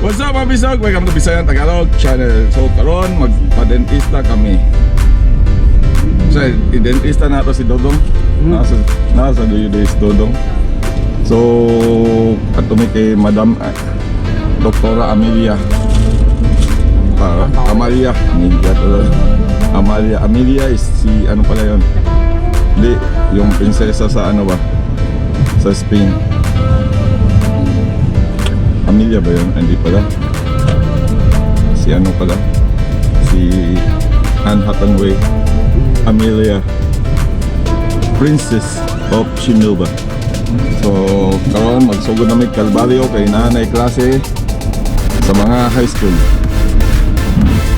What's up, mga Bisag? Welcome to Bisayan Tagalog Channel. So karon magpa-dentista kami. So i-dentista na to si Dodong. Nasa do you days Dodong. So ato mi kay Madam Doktora Amelia. Para Amalia, Amelia to. Amalia, Amelia is si ano pala yon? Hindi, yung prinsesa sa ano ba? Sa Spain. Amelia ba yun? Hindi pala. Si ano pala? Si Anne Hathaway. Amelia. Princess of Shimilba. So, karon magsugod na may Calvario kay nanay klase sa mga high school.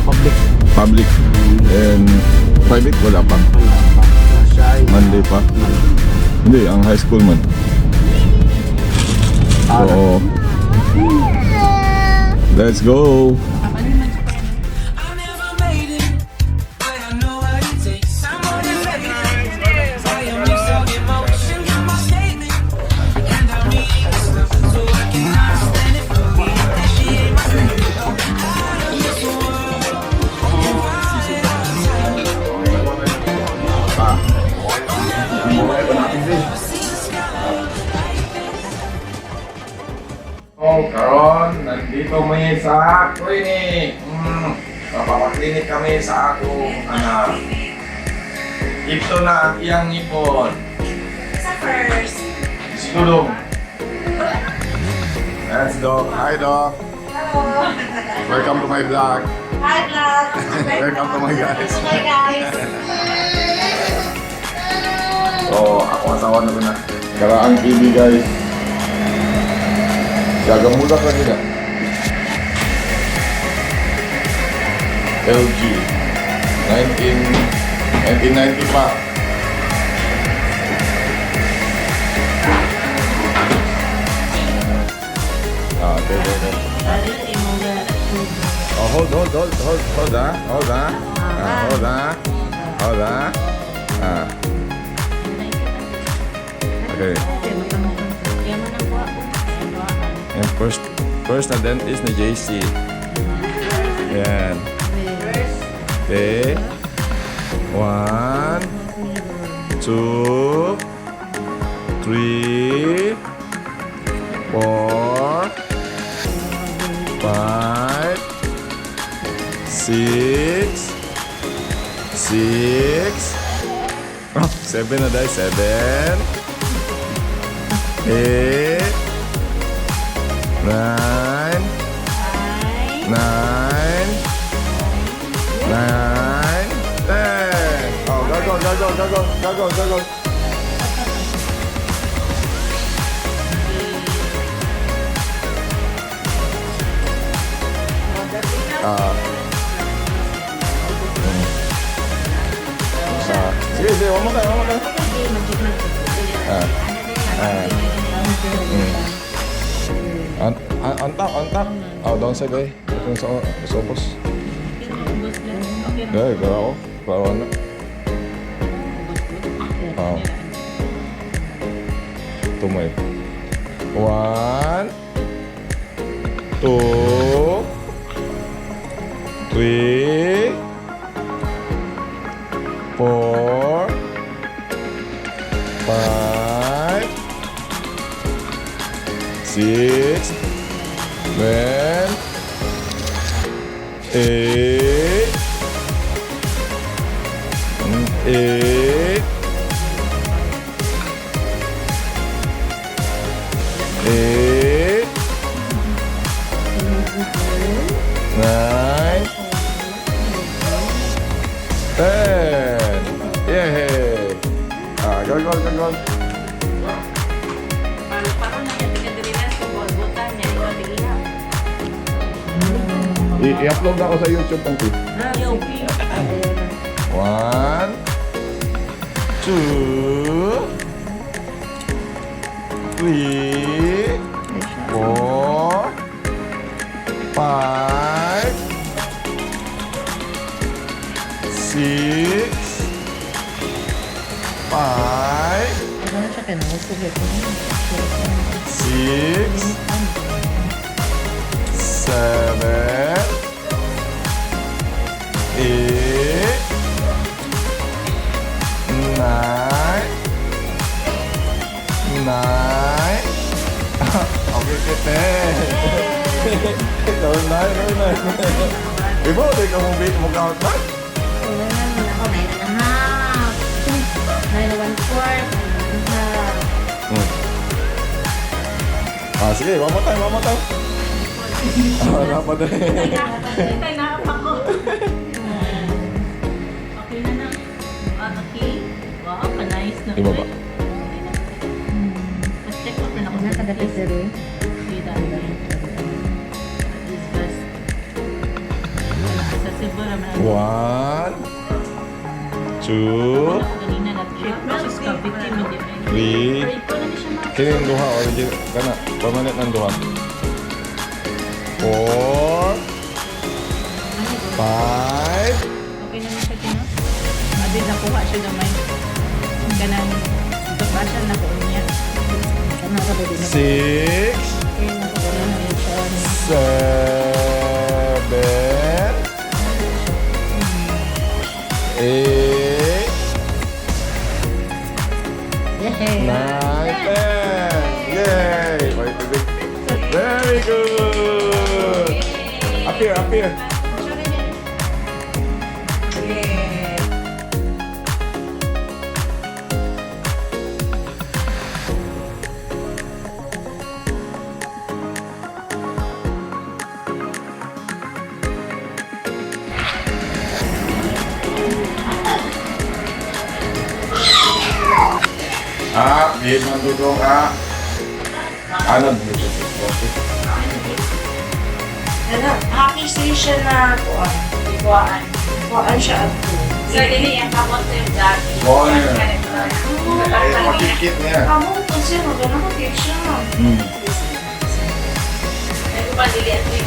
Public. Public and private wala pa. Wala pa. Siya ay Monday pa. Hindi, ang high school man. So, let's go! I never made it, but I know what it takes. I'm motivated by a mix of emotion. Got my statement, and I read the stuff so I cannot stand it. Initiate my out of this world. Invited outside. Ah. See the sky like this. Oh, karon nandito mi sa clinic. Papapaklinik kami sa akong anak. Ito na ang iyang ngipon. Sa first. Si Dudong. That's Doc. Hi, Doc. Hello. Welcome to my vlog. Hi, vlog. Welcome to my guys. Hi, guys. So, ako asawa na ko na. Karaang TV, guys. Gagamulak lagi na. LG. 19, 1990 pa. Ah, okay. Oh, hold, hold, hold, hold, hold, ah. Hold, ah. Ah, hold, ah. Hold, ah. Ah. Okay. Yung first na dentist ni JC. Yan. Okay. One, two, three, four, five, six, six, oh, seven na dahil. Seven, eight, nine, nine, nine, 10. Oh, go, go, go, go, go, go, go, go, go, go. Ah. Ah. Sige, sige, one more time, one more time. Ah. Ah. On top, on top. Oh, downside eh. Ito sa ubos. Yeah, klaro. Klaro na. Oh. Tumoy. One, two, three, four, five, six, seven, eight, eight, eight, 9, 10. Yay! Ah, go, go, go, go. Parang nangyari sa butan niya, ikaw tigiha. I-upload na ako sa YouTube, Tangki. One, two, three, four, five, six, five, six, Seven. 8. 9. 9. Okay, okay, 10. Seven, nine, very nice. Ibo, di ka mo beat mo count na? Ako, 9 1/2. 9 1/4, 9 1/2. Ah, sige, one more time, one more time. Ah, dapat eh. Ito, naapak ko. Okay na na. Ah, okay. Wow, ka-nice na. Ibaba. Okay na. Mas check up na ako sa Nakadapit dere. Okay, dami. Is best. Wala, sa Cebu naman. One, two, Ako ganina na trip. Versus Cavite, hindi. Three. Pray po na ni siya ma. Kini yung duha, origin. Kana, permanent ng duha. Four, five, Okay na na siya, Tino. Abi, nakuha siya gamay. Kanang, ito siya nakuha niya. Six, seven, eight, 9, 10. Yay! Wait, wait, wait. Very good! Up here, up here. Yeah. Ah, di man dudong ah. Ano? Ano, hockey station na kuan. Kuan. Kuan siya at So, dili ang kamot sa yung dati. Wow, niya. Eh, makikit niya. Amo kasi magana ko kay siya. Ay, pa dili at yun.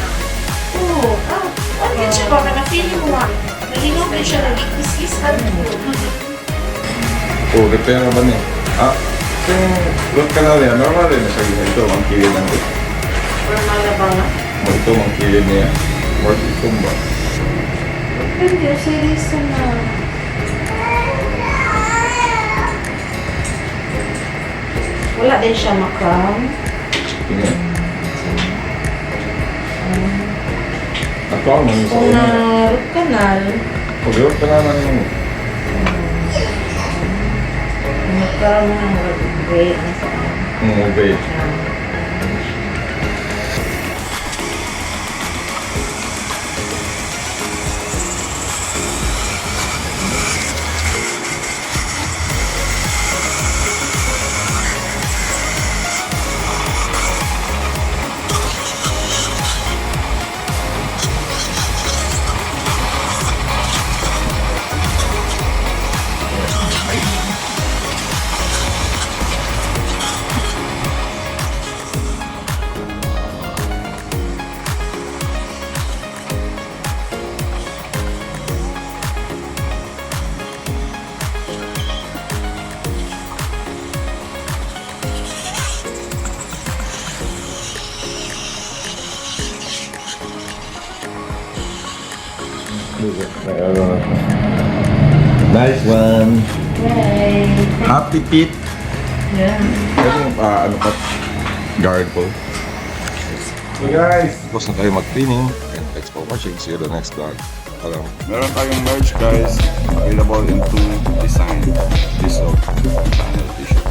Oo, ah, ano yun siya ba? Kana feeling mo nga. Nalinaw ba siya, nagkis-kis ka. Oh, repair na ba niya? Ah, yung root canal niya, normal rin siya gina. Ito, ang kilid ng Normal na ba nga? Oh, ito, ang kilid niya. Worth ito ba? Hindi, serious na. Wala din siya makrown. Tingnan. Ako ang sa Kung una. na root canal, Pag root canal na niya. nagkaroon na ng gray ang sa Okay. Nice one. Yay! Happy teeth. Yeah. Ano, ano pa? Guard po. So guys, tapos na tayo mag-cleaning. And thanks for watching. See you the next vlog. Alam. Meron tayong merch, guys. Available in two design. This of channel t-shirt.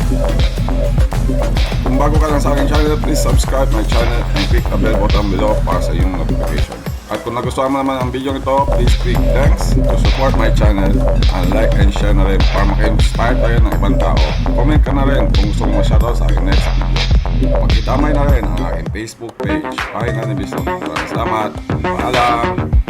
Kung bago ka lang sa aking channel, please subscribe my channel and click the bell button below para sa iyong notification. At kung nagustuhan mo naman ang video ito, please click thanks to support my channel and like and share na rin para maka-inspire tayo ng ibang tao. Comment ka na rin kung gusto mo ma-shoutout sa aking next video. Pakitamay na rin ang aking Facebook page, Pahinga ni Bison. Maraming salamat. Paalam!